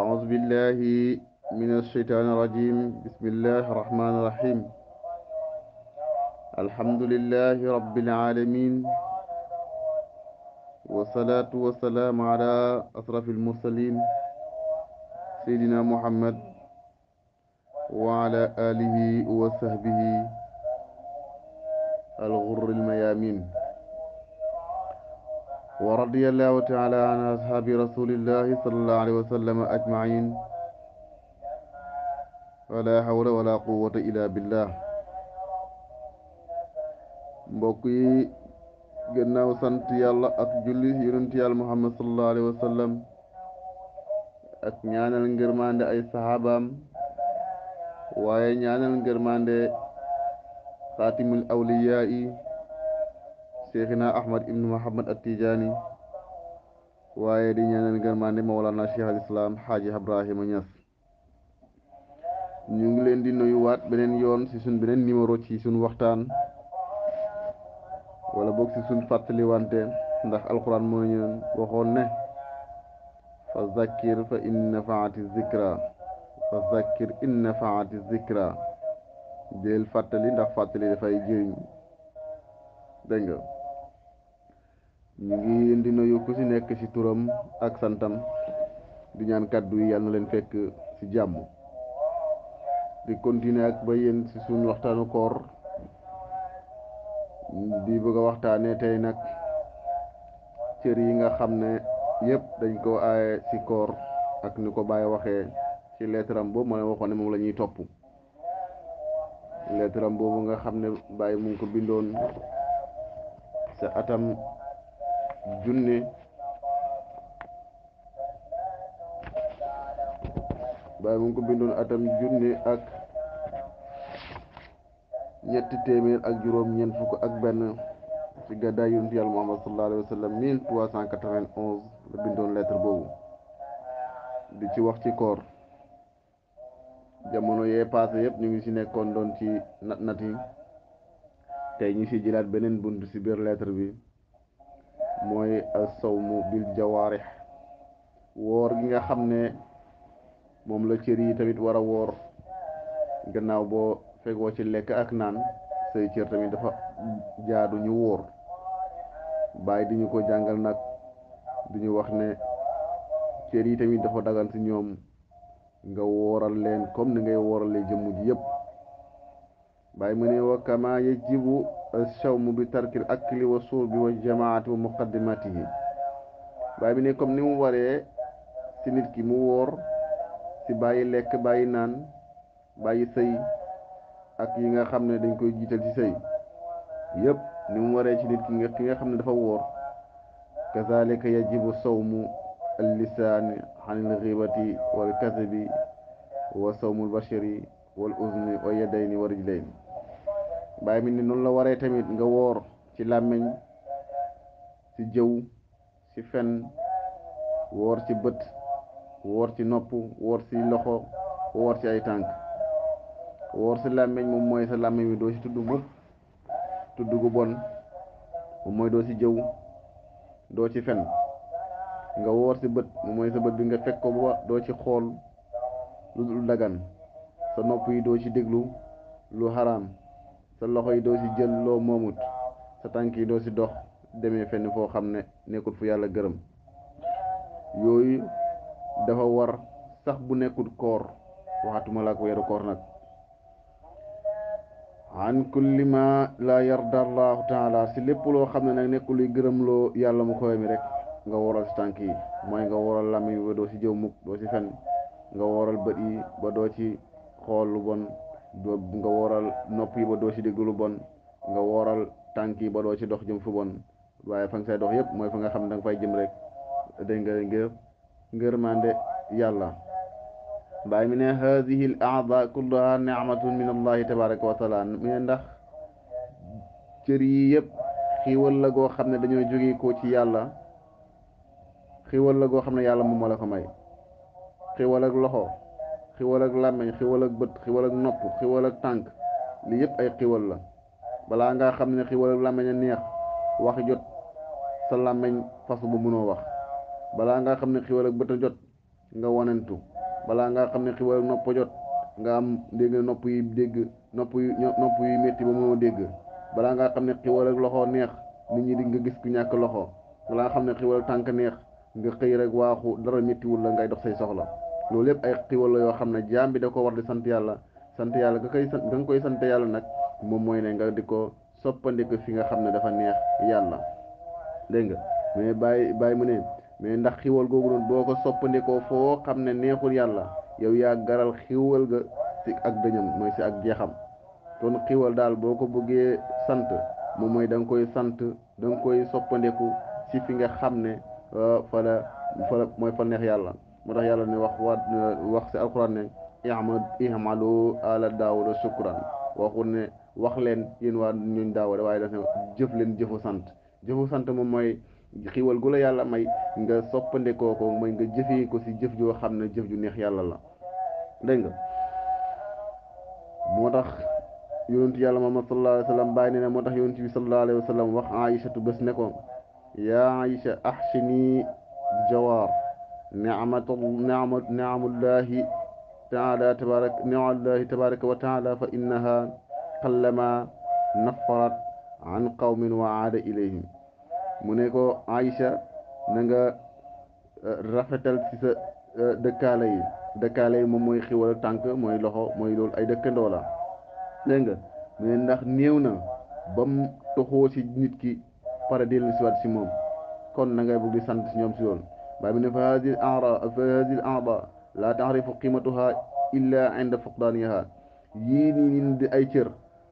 أعوذ بالله من الشيطان الرجيم. بسم الله الرحمن الرحيم. الحمد لله رب العالمين، والصلاة والسلام على أشرف المرسلين سيدنا محمد وعلى آله وصحبه الغر الميامين. ورضي الله تعالى عن أصحاب رسول الله صلى الله عليه وسلم أجمعين، ولا حول ولا قوة إلا بالله. mbokk yi gannaaw sant yàlla ak julli yonent yàlla muhammad sallallahu alayhi wa sallam ak ñaanal ngërmande ay saxaabaam, waaye ñaanal ngërmande xaatimul awliyaa yi cheikhina ahmad ibnu muhammad at-tijaani, waaye di ñaanal ngërmande mawlana cheikh al islam xaaji ibrahima ñas. ñu ngi leen di nuyuwaat beneen yoon ci suñ beneen numéro ci suñ waxtaan, wala boog ci suñ fàttaliwante, ndax alquran moo ñu waxoon ne fa zakkir fa in nafaati zikra, fa zakkir in nafaati zikra. jël fàttali ndax fàttali dafay jëriñ. dégg nga, ñu ngi leen di nuyu ku ci nekk ci turam ak santam, di ñaan kàddu yi yàlla na leen fekk ci jàmm. di continuer ak ba yéen ci suñu waxtaanu koor, di bëgg a waxtaanee tey nag cër yi nga xam ne yëpp dañ ko aaye ci koor, ak ni ko Baye waxee ci leetaram boobu ma leen waxoon ne moom la ñuy topp. leetaram boobu nga xam ne Baye mu ngi ko bindoon sa atam junne Baye mu ngi ko bindoon atam junne ak ñetti téeméer ak juróom ñeent fukk ak benn ci gàddaay yonent yàlla Muhammad sallallahu alayhi wa sallam 1391 la bindoon lettre boobu di ci wax ci koor. jamono yee passé yëpp ñu ngi ci nekkoon doon ci nat yi. tey ñu ci jëlaat beneen bunt ci biir lettre bi, mooy as-sawmu bil jawaarih, woor gi nga xam ne moom la cër yi tamit war a woor. gannaaw boo fegoo ci lekk ak naan, say cër tamit dafa jaadu ñu wóor. bàyyi di ñu ko jàngal nag, di ñu wax ne cër yi tamit dafa dagan ci ñoom nga wóoral leen comme ni ngay wóoralee jëmm ji yëpp. bàyyi mu ne wa kama yajibu as-sawmu bi tarkil akli wa surbi wa jamaati wa muqaddimatihi. bàyyi mu ne comme ni mu waree ci nit ki mu wóor ci bàyyi lekk, bàyyi naan, bàyyi sëy ak yi nga xam ne dañ koy jiital ci sëy yëpp, ni mu waree ci nit ki nga xam ne dafa wóor. kazalika yajibu sawmu al-lisaani anil ghibati wal kadhibi wa sawmul bashari wal uzni wa yadayni wa rijlayni. bàyyi mi ne noonu la waree tamit nga woor ci làmmiñ, ci jëw, ci fen, woor ci bët, woor ci nopp, woor ci loxo, woor ci ay tànk. woor ci làmmiñ moom mooy sa làmmiñ wi doo ci tudd mukk tudd gu bon, moom mooy doo ci jëw, doo ci fen. nga woor ci bët, moom mooy sa bët bi nga fekk ko ba doo ci xool lu dul dagan. sa nopp yi doo ci déglu lu xaraam. sa loxo yi doo ci jël loo moomut. sa tànk yi doo ci dox demee fenn foo xam ne nekkul fu yàlla gërëm. yooyu dafa war sax bu nekkul koor, waxatuma la ak weeru koor nag. an kulli ma la yarda allahu taala, si lépp loo xam ne nag nekkul luy gërëm loo yàlla mu koy mi rek nga wooral si tànk yi. mooy nga wooral làmmiñ bi ba doo ci jëw mukk, doo ci fen. nga wooral bët yi ba doo ci xool lu bon. nga wooral nopp yi ba doo ci dégg lu bon. nga wooral tànk yi ba doo ci dox jëm fu bon. waaye fa nga say dox yëpp mooy fa nga xam ne da nga fay jëm rek dégg nga ngërmande yàlla. baay mi ne hadihi al a'da kulluha ni'matun min allahi tabaraka wa taala. mi ne ndax cër yi yëpp xiiwal la goo xam ne dañoo jóge ko ci yàlla. xiiwal la goo xam ne yàlla moom moo la ko may. xiiwal ak loxo, xiiwal ak làmmiñ, xiiwal ak bët, xiiwal ak nopp, xiiwal ak tànk, lii yëpp ay xiiwal la. balaa ngaa xam ne xiiwal ak làmmiñ a neex, wax jot sa làmmiñ fasu ba mënoo wax. balaa ngaa xam ne xiiwal ak bët a jot nga wanentu. balaa ngaa xam ne xiwal nopp jot nga am dégg nopp yi dégg nopp yi métti ba mënoo dégg. balaa ngaa xam ne xiwal ak loxo neex nit ñi di nga gis ku ñàkk loxo. balaa nga xam ne xiwal tànk neex nga xëy rek waaxu dara méttiwul la ngay dox say soxla. loolu yëpp ay xiwal la yoo xam ne jaam bi da ko war di sant yàlla. sant yàlla nga koy sant yàlla nag moom mooy ne nga di ko soppandiku fi nga xam ne dafa neex yàlla. dégg nga mais bàyyi mu ne mais ndax xiwal googu noonu boo ko soppandikoo foo xam ne neexul yàlla yow yaa garal xiwal ga si ak dëñam mooy si ak jeexam. kon xiwal daal boo ko bëggee sant moom mooy da nga koy sant da nga koy soppandiku si fi nga xam ne fa la mooy fa neex yàlla. moo tax yàlla ne wax si alquran ne i'malu ala daawuda shukran waxul ne wax leen yéen waa ñuñ daawuda waaye daf ne jëf leen jëfu sant. jëfu sant moom mooy xiwal gu la yàlla may nga soppandikoo ko mooy nga jëfee ko si jëf joo xam ne jëf ju neex yàlla la. dégg nga moo tax yonentu yàlla Muhammad sallallahu alayhi wa sallam bàyyi ne moo tax yonent bi sallallahu alayhi wa sallam wax Aïchatu bés ne ko yaa Aïcha ahsini jawaar ni'amullahi taala tabaraka wa taala fa innaha qallama nafarat an qawmin wa aada ilayhim. mu ne ko Aïcha na nga rafetal ci sa dëkkaale yi moom mooy xiwal tànk mooy loxo mooy loolu ay dëkkandoo la. dégg nga mais ndax néew na bam toxoo ci nit ki pare dellu si waat si moom kon na ngay bëgg di sant si ñoom si loolu. baa bi ne fa hadihi al a'da la ta'rifu qimatuha illa inda fuqdaniha. yii nii di ay cër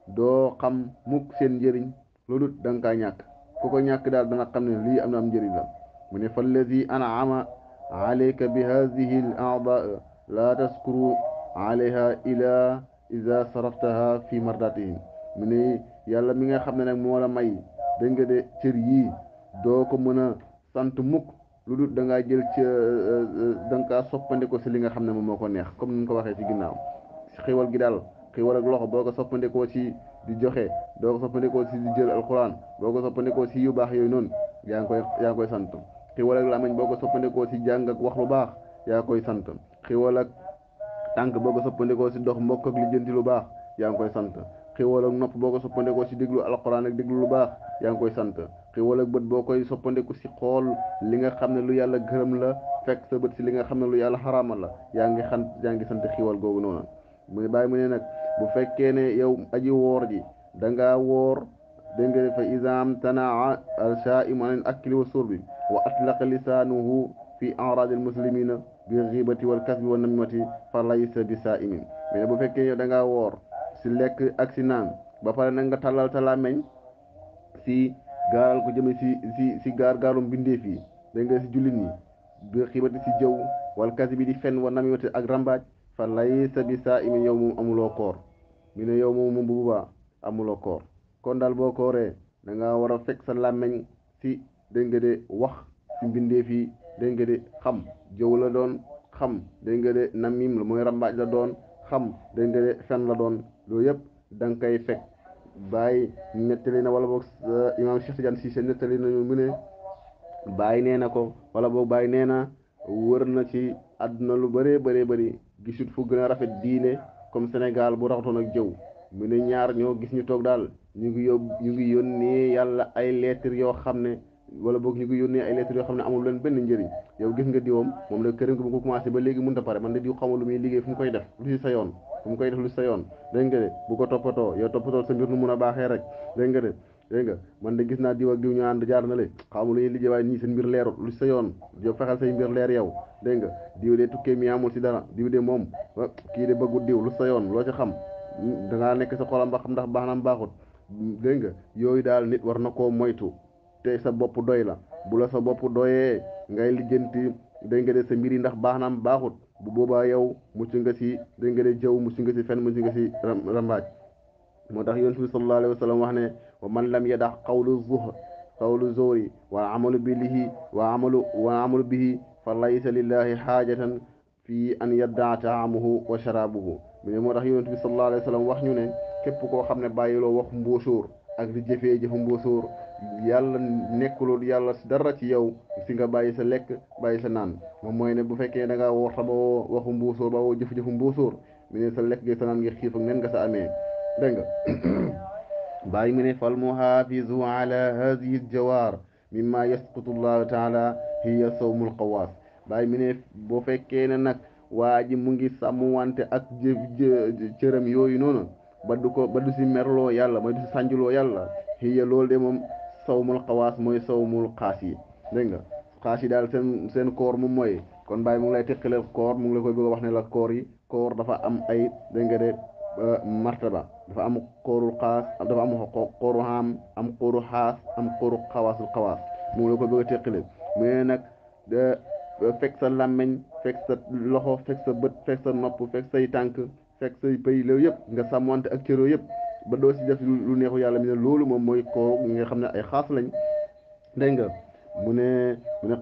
doo xam mukk seen njëriñ loolu da nga kaa ñàkk ku ko ñàkk daal dana xam ne lii am na am njëriñ la. mu ne fallazi an'ama alayka bi hadihi al a'da la taskuru alayha ila iza saraftaha fi mardatihim. mu ne yàlla mi nga xam ne nag moo la may dégg nga de cër yii doo ko mën a sant mukk lu dul da ngaa jël ca da nga kaa soppandiko si li nga xam ne moom moo ko neex comme ni nga ko waxee ci ginnaaw. xiwal gi daal xiwal ak loxo boo ko soppandikoo ci di joxe doo ko soppandikoo ci di jël alquran boo ko soppandikoo ci yu baax yooyu noonu yaa ngi koy sant. xiwal ak làmmiñ boo ko soppandikoo ci jàng ak wax lu baax yaa koy sant. xiwal ak tànk boo ko soppandikoo ci dox mbokk ak lijjanti lu baax yaa ngi koy sant. xiwal ak nopp boo ko soppandikoo ci déglu alquran ak déglu lu baax yaa ngi koy sant. xiwal ak bët boo koy soppandiku ci xool li nga xam ne lu yàlla gërëm la fekk sa bët ci li nga xam ne lu yàlla xaraamal la yaa ngi sant xiwal googu noonu. mu ne bàyyi mu ne nag bu fekkee ne yow aji woor ji da ngaa woor dégg nga fa isam tanaa al-shaa'imu an al-akli wa surbi wa atlaqa lisaanuhu fi a'raadi al-muslimina bi ghibati wal kasbi wa namimati fa laysa bi saa'imin. mais bu fekkee yow da ngaa woor si lekk ak si naan ba pare nag nga tàllal ta làmmeñ si gaaral ko jëme si gaarum bindeef yi dégg nga si jullit ñi bi ghibati si jëw wal kasbi di fen wa namimati ak rambaaj fa laysa bi saa'imin yow moom amuloo koor. mi ne yow moom bu boobaa amuloo koor. kon daal boo kooree da ngaa war a fekk sa làmmeñ si dégg nga de wax si mbindeef yi dégg nga de xam jëw la doon xam dégg nga de namim la mooy rambaaj la doon xam dégg nga de fen la doon loolu yëpp da nga koy fekk. bàyyi nettali na wala boog imaam Cheikh Tidiane Cissé nettali nañu mu ne bàyyi nee na ko wala boog bàyyi nee na wër na ci àdduna lu bëree bëri gisut fu gën a rafet diine comme Sénégal bu raxatoon ak jëw. mu ne ñaar ñoo gis ñu toog daal ñu ngi yónnee yàlla ay lettres yoo xam ne wala boog ñu ngi yónnee ay lettres yoo xam ne amul leen benn njëriñ. yow gis nga diwam moom la këram bu ko commencé ba léegi mënut a pare man de diw xamul lu muy liggéey fu mu koy def lu si sa yoon fu mu koy def lu si sa yoon dégg nga de bu ko toppatoo yow toppatoo sa mbir nu mun a baaxee rek dégg nga de dégg nga man de gis naa diw ak diw ñu ànd jaar na le xamul lu ñuy liggéey waaye ñii seen mbir leerul lu si sa yoon yow fexeel say mbir leer yow dégg nga diw de tukkee mi amul si dara diw de moom kii de bëggul diw lu sa yoon loo ci xam da ngaa nekk sa xolam ba xam ndax baax na baaxut dégg nga yooyu daal nit war na koo moytu te sa bopp doy la bu la sa bopp doyee ngay lijjanti dégg nga de sa mbir yi ndax baax na baaxut bu boobaa yow mucc nga si dégg nga de jëw mucc nga si fen mucc nga si rambaaj. moo tax yonent bi sallallahu alayhi wa sallam wax ne wa man lam yadax qawlu zuuri wa amalu bihi fa laysa lillahi xaajatan fii an yaddaa taamuhu wa sharaabuhu. mais moo tax yonent bi sallallahu alayhi wa sallam wax ñu ne képp koo xam ne bàyyiloo wax mbóosóor ak di jëfee jëfu mbóosóor yàlla nekkulul yàlla si dara ci yow si nga bàyyi sa lekk bàyyi sa naan moom mooy ne bu fekkee da ngaa woor ta ba woo waxu mbóosóor ba woo jëf-jëfu mbóosóor mu ne sa lekk gi sa naan ngi xiif ak nen nga sa amee dégg nga bàyyi mu ne fal muhaafizu ala hadihi aljawaar mimma yasqutu llahu taala hiya sawmul qawaas bàyyi mu ne boo fekkee ne nag waa ji mu ngi sàmm wante ak cëram yooyu noonu ba du si merloo yàlla ba du si sànjuloo yàlla hiya loolu de moom sawmul xawaas mooy sawmul xaas yi dégg nga xaas yi daal seen koor moom mooy kon bàyyi mu ngi lay teqaleel koor mu ngi la koy bëgg a wax ne la koor yi koor dafa am ay dégg nga de martaba dafa am kooru xaas dafa am kooru xaam am kooru xaas am kooru xawaasul xawaas mu ngi la koy bëgg a teqaleel mu ne nag fekk sa làmmeñ fekk sa loxo fekk sa bët fekk sa nopp fekk say tànk fekk say pëy loolu yëpp nga sàmmante ak cëroo yëpp ba doo si def lu neexu yàlla mi ne loolu moom mooy koor nga xam ne ay xaas lañ dégg nga mu ne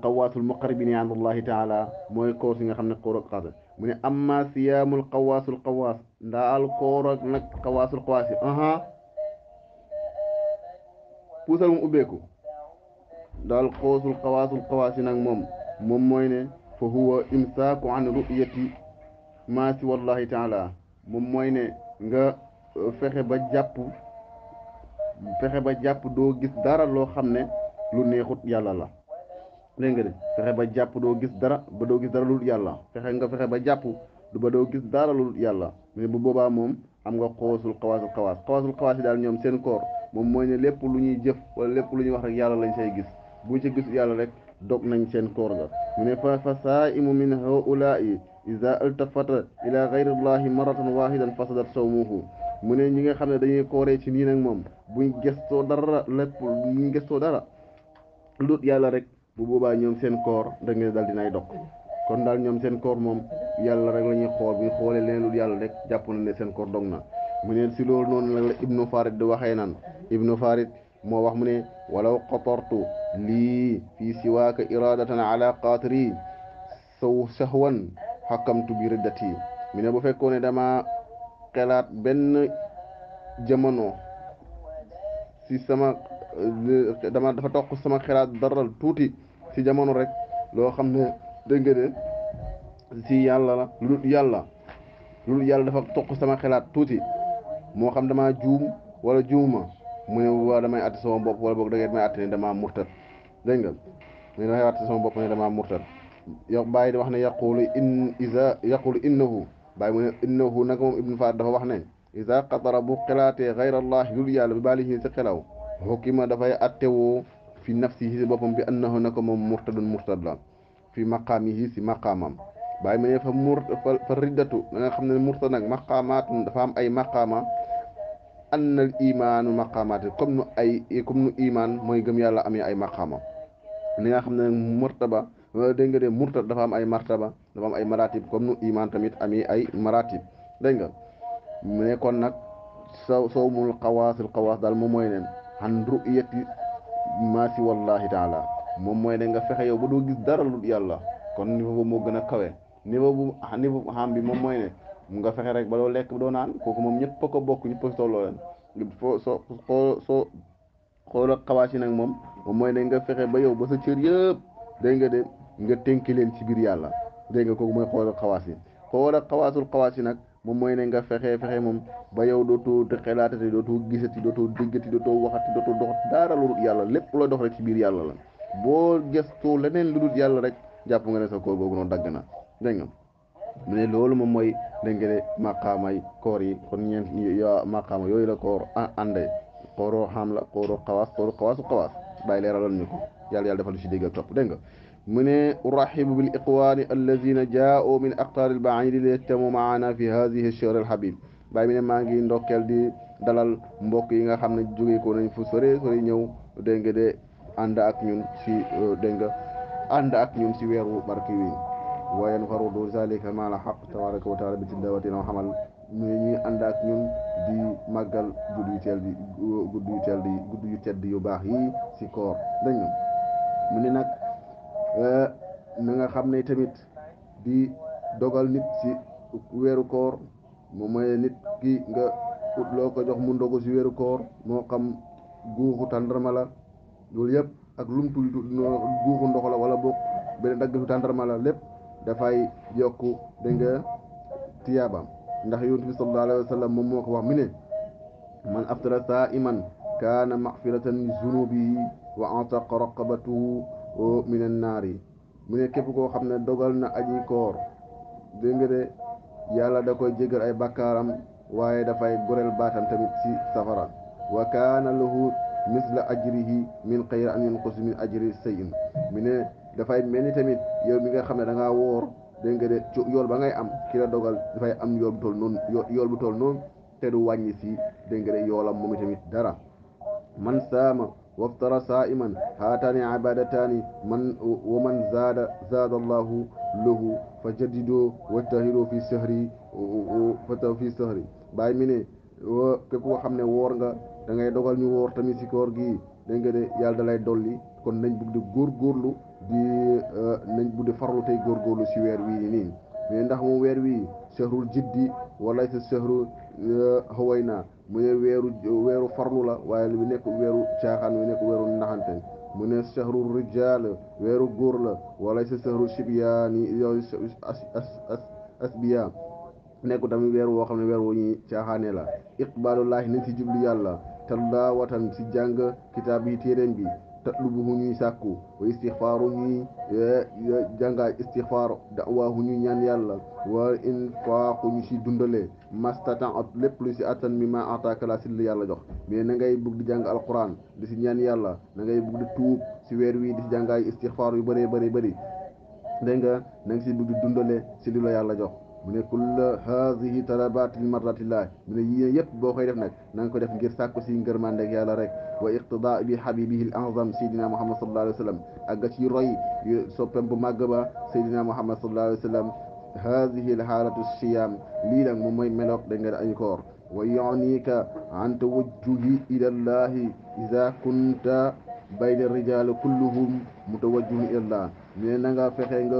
xawaasul muqarrabina inda allahi taala mooy koor si nga xam ne koor ak xaas mu ne amma siyaamul xawaasul xawaas ndaal koor ak nag xawaasul xawaas yi puusal mu ubbeeku daal xoosul xawaasul xawaas yi nag moom mooy ne fa huwa imsaaku an ru'yati maa si wallahi taala moom mooy ne nga fexe ba jàpp doo gis dara loo xam ne lu neexut yàlla la dégg nga de fexe ba jàpp doo gis dara ba doo gis dara lu dul yàlla fexe ba jàpp ba doo gis dara lu dul yàlla mais bu boobaa moom am nga xoosul xawaasul xawaas yi daal ñoom seen koor moom mooy ne lépp lu ñuy jëf wala lépp lu ñuy wax rek yàlla lañ say gis bu ci gis yàlla rek dog nañ seen koor ga mu ne fa saaimu min haulaai iza altafata ila gayri llahi maratan wahidan fasadat sawmuhu mu ne ñi nga xam ne dañuy kooree ci nii nag moom buñ gëstoo dara lu yàlla rek bu boobaa ñoom seen koor da ngeen dal dinay dog kon daal ñoom seen koor moom yàlla rek la ñuy xool bu ñu xoolee leen lu yàlla rek jàpp na ne seen koor dog na mu ne si loolu noonu nag la ibnu farid di waxee nan ibnu farid moo wax mu ne walaw qatartu lii fii siwaaka iradatan ala qaatiri sahwan xakamtu bi riddati mi ne bu fekkoon ne dama xelaat benn jamono si sama dafa toq sama xelaat daral tuuti si jamono rek loo xam ne dégg nga de si yàlla la lu dul yàlla dafa toq sama xelaat tuuti moo xam dama juum wala juuma mu ne waa damay àtte sama bopp wala boog da ngeen may àtte ne damaa murtat dégg nga mu ne damay àtte sama bopp ne damaa murtat yow bàyyi di wax ne yaqulu innahu bàyyi mu ne innahu nag moom ibnu farid dafa wax ne iza qatara bu xelaatee gayra allah lul yàlla bi baalihi si xelaw xukima dafay attewoo fi nafsihi si boppam bi annahu nako moom murtad la fi maqaamihi si maqaamam bàyyi mu ne fa riddatu da nga xam ne murtad nag maqaamaatun dafa am ay maqaama annal imaanu maqaamaati comme nu imaan mooy gëm yàlla amee ay maqaama ni nga xam ne murtaba dégg nga de murtad dafa am ay martaba dafa am ay maratib comme nu imaan tamit amee ay maratib dégg nga mu ne kon nag sawmul xawaas daal moom mooy ne xan ru'yati maa si wallahi taala moom mooy ne nga fexe yow ba doo gis dara lu yàlla kon niveau boobu moo gën a kawe niveau xam bi moom mooy ne nga fexe rek ba doo lekk ba doo naan kooku moom ñëpp a ko bokk ñëpp a tolloo leen soo xoola xawaas yi nag moom mooy ne nga fexe ba yow ba sa cër yëpp dégg nga de nga tënki leen ci biir yàlla dégg nga kooku mooy xoola xawaas yi xawaas yi nag moom mooy ne nga fexe moom ba yow dootoo xelaatati dootoo gisati dootoo déggati dootoo waxati dootoo doxati dara lu dul yàlla lépp looy dox rek ci biir yàlla la boo gëstoo leneen lu dul yàlla rek jàpp nga ne sa koor googu noonu dagg na dégg nga mu ne loolu moom mooy dégg nga de maqaamay koor yi kon ñeent maqaama yooyu la koor ànde kooroo xam la kooroo xawaasu xawaas bàyyi leeralal ñu ko yàlla defal ci dégg ak topp dégg nga mu ne urahibu bil iqwaani allazina jaa'u min aqtaari al-ba'iidi li yajtamu maana fi haadihi ash-shahr al-habiib bàyyi mi ne maa ngi ndokkeel di dalal mbokk yi nga xam ne jóge ko nañ fu sore ñëw dégg nga de ànd ak ñun si weeru barki wi wayen farudu zalika ma la xaq tabaraka wa taala bi tilawati na xamal ñuy ànd ak ñun di màggal guddi yu tedd yu baax yi si koor dégg nga mu ne nag na nga xam ne tamit di dogal nit si weeru koor moom mooy nit ki nga ut loo ko jox mu ndogu si weeru koor moo xam guuxu tàndarma la loolu yëpp ak lum tuuti guuxu ndox la wala boog benn daggitu tàndarma la lépp dafay yokk dégg nga tiyaabaam ndax yonent bi sallallahu alayhi wa sallam moom moo ko wax mu ne man aftara saa'iman kaana maxfiratan li zunubihi wa ataqa raqabatuhu min annaari mu ne képp koo xam ne dogal na aji koor dégg nga de yàlla da koy jégal ay bakkaaram waaye dafay goreel baatam tamit ci safara wa kaana lahu misla ajrihi min xayri an yanqus min ajri shay'in mu ne dafay mel ni tamit yow mi nga xam ne da ngaa woor dégg nga de yool ba ngay am ki la dogal dafay am yool bu toll noonu yool bu toll noonu te du wàññi si dégg nga de yoolam moom tamit dara man saama waftara saa'iman haataani ibadataani wa man zaada allahu lahu fa jaddidoo wajtahidoo fi sahri bàyyi mi ne képp koo xam ne woor nga da ngay dogal ñu woor tamit si koor gi dégg nga de yàlla da lay dolli kon nañ bugg di góorgóorlu nañ bugg di farlu tey góorgóorlu si weer wii nii mais ndax moom weer wii shahrul jiddi wala sa shahru hawayna mu ne weeru farlu la waaye lu nekk weeru caaxaan mu nekk weeru naxante mu ne shahru rijaal weeru góor la wala sa shahru shibyaani asbiya nekku tamit weer woo xam ne weer wu ñuy caaxaane la iqbaalullaahi nañ si jublu yàlla tallaawatan si jàng kitaab yi téeréem bi tatlubuhu ñuy sàkku wa istixfaaru ñuy jàngaay istixfaar da'waahu ñuy ñaan yàlla wa infaaqu ñu si dundale mastatan at lépp lu si attan mi ma ataaka la si li yàlla jox mais na ngay bugg di jàng alquran di si ñaan yàlla na ngay bugg di tuub si weer wii di si jàngaay istixfaar yu bëree bëri dégg nga na nga si bugg di dundale si li la yàlla jox mu ne kulla haadihi talabaati mardatillah mu ne yii yëpp boo koy def nag na nga ko def ngir sàkku si ngërmandeg yàlla rek wa iqtidaa bi habibihi al azam sayyidina muhammad sallallahu alayhi wa sallam ak ci roy soppem bu màgg ba sayyidina muhammad sallallahu alayhi wa sallam haadihi al haalatu siyam lii nag moom mooy meloog da nga añu koor wa yu'nika an tawajjuhi ila llahi ida kunta bayna rijaal kulluhum mutawajjihun ila llah mais na nga fexe nga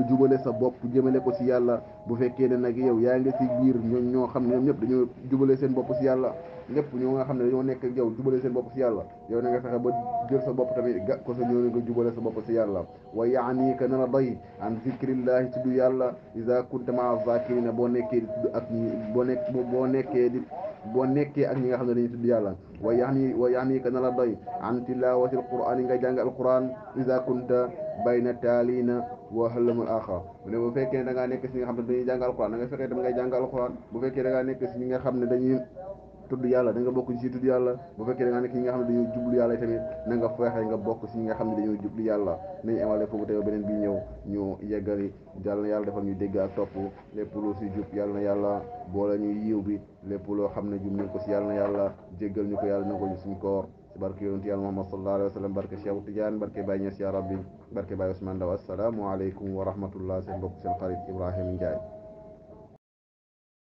jubale sa bopp jëmale ko si yàlla bu fekkee ne nag yow yaa ngi si biir ñoo xam ne ñoom ñëpp dañoo jubale seen bopp si yàlla ñëpp ñoo nga xam ne dañoo nekk ak yow jubale seen bopp si yàlla yow na nga fexe ba jël sa bopp tamit ga ko sa ñoo nga jubale sa bopp si yàlla wa yaani ka na la doy an zikrillahi tudd yàlla iza kunta maa zakirina boo nekkee di tudd ak ñi boo nekkee ak ñi nga xam ne dañuy tudd yàlla wa yaani ka na la doy an tilawati alquran nga jàng alquran iza kunta bayna taalina wa halamul axar mu ne bu fekkee ne da ngaa nekk si ñi nga xam ne dañuy jàng alquran da nga fekkee tam ngay jàng alquran bu fekkee da ngaa nekk si ñi nga xam ne dañuy tudd yàlla da nga bokk ci tudd yàlla bu fekkee da ngaa nekk ñi nga xam ne dañuy jublu yàlla tamit na nga fexe nga bokk si ñi nga xam ne dañuy jublu yàlla nañ amale foofu tey beneen bi ñëw ñu yeggali yàlla na yàlla defal ñu dégg ak topp lépp lu si jub yàlla na yàlla boole ñu yiw bi lépp loo xam ne jub nañ ko si yàlla na yàlla jéggal ñu ko yàlla na ko ñu suñu koor ci barke yonent yàlla Muhammad sallallahu alayhi wa sallam barke Cheikh Tidiane barke Baye Niass ya rabbi barke Baye Ousmane Ndaw assalaamu aleykum wa rahmatullah seen mbokk seen xarit Ibrahima Ndiaye